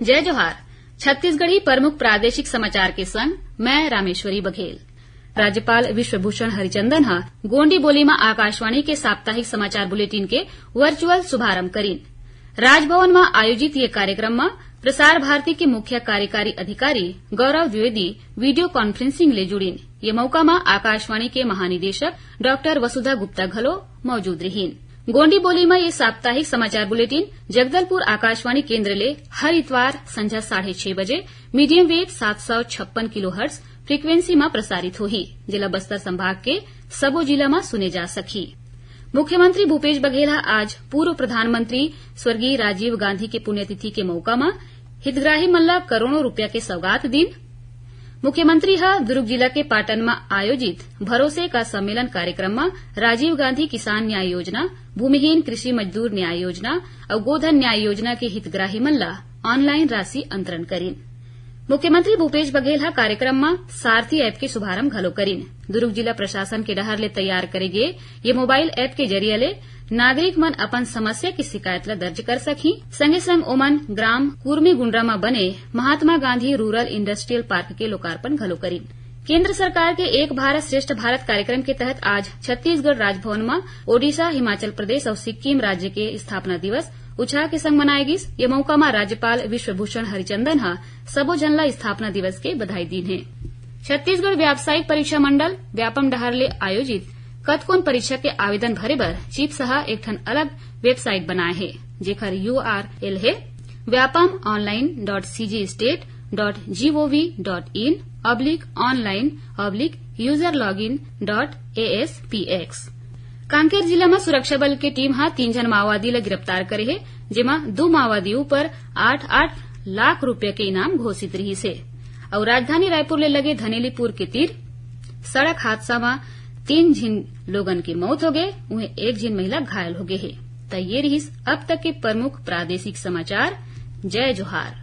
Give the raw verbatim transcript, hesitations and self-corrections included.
जय जोहार। छत्तीसगढ़ी प्रमुख प्रादेशिक समाचार के संग मैं रामेश्वरी बघेल। राज्यपाल विश्वभूषण हरिचंदन ह गोंडी बोली म आकाशवाणी के साप्ताहिक समाचार बुलेटिन के वर्चुअल शुभारंभ करिन। राजभवन म आयोजित ये कार्यक्रम म प्रसार भारती के मुख्य कार्यकारी अधिकारी गौरव द्विवेदी वीडियो कॉन्फ्रेंसिंग ले जुड़िन। ये मौका म आकाशवाणी के महानिदेशक डॉक्टर वसुधा गुप्ता घलो मौजूद रहिन। गोंडी बोली म ये साप्ताहिक समाचार बुलेटिन जगदलपुर आकाशवाणी केंद्र ले हर इतवार संझा साढ़े छह बजे मीडियम वेव सात सौ छप्पन किलोहर्ट्ज फ्रीक्वेंसी म प्रसारित होही, जेला बस्तर संभाग के सबो जिला म सुने जा सकही। मुख्यमंत्री भूपेश बघेल ह आज पूर्व प्रधानमंत्री स्वर्गीय राजीव गांधी के पुण्यतिथि के मौका म हितग्राही मन ल करोड़ों रुपया के सौगात दिन। मुख्यमंत्री ह दुर्ग जिला के पाटन म आयोजित भरोसे का सम्मेलन कार्यक्रम म राजीव गांधी किसान न्याय योजना, भूमिहीन कृषि मजदूर न्याय योजना अउ गोधन न्याय योजना के हितग्राही मन ल ऑनलाइन राशि अंतरण करिन। मुख्यमंत्री भूपेश बघेल ह कार्यक्रम म सारथी ऐप के शुभारंभ घलो करिन। दुर्ग जिला प्रशासन के डहर ले तैयार करे गे ये मोबाइल ऐप के जरिए ले नागरिक मन अपन समस्या के शिकायत ल दर्ज कर सकही। संगे संग ओमन ग्राम कुर्मी गुंडरा म बने Mahatma Gandhi rural industrial park के लोकार्पण घलो करिन। केंद्र सरकार के एक भारत श्रेष्ठ भारत कार्यक्रम के तहत आज छत्तीसगढ़ राजभवन म ओडिशा, हिमाचल प्रदेश अउ सिक्किम राज्य के स्थापना दिवस उत्साह के संग मनाए गिस। ये मौका म राज्यपाल विश्वभूषण हरिचंदन ह सबो झन ल स्थापना दिवस के बधाई दीन हे। छत्तीसगढ़ व्यावसायिक परीक्षा मंडल व्यापम डहर ले आयोजित कतकोन परीक्षा के आवेदन भरे बर चिप्स ह एक ठन अलग वेबसाइट बनाए हे, जेकर यूआरएल हे Vyapam online dot C G state dot G O V dot in oblique online oblique user login dot A S P X. Kanker जिला म सुरक्षा बल के टीम ह तीन झन माओवादी ल गिरफ्तार करे हे, जेमा दू माओवादी ऊपर आठ आठ लाख रुपया के इनाम घोषित रिहिस हे। अउ राजधानी रायपुर ले लगे धनेलीपुर के तीर सड़क हादसा म तीन झिन लोगन के मौत होगे, उहें एक झिन महिला घायल होगे हे। त ये रिहिस अब तक के प्रमुख प्रादेशिक समाचार। जय जोहार।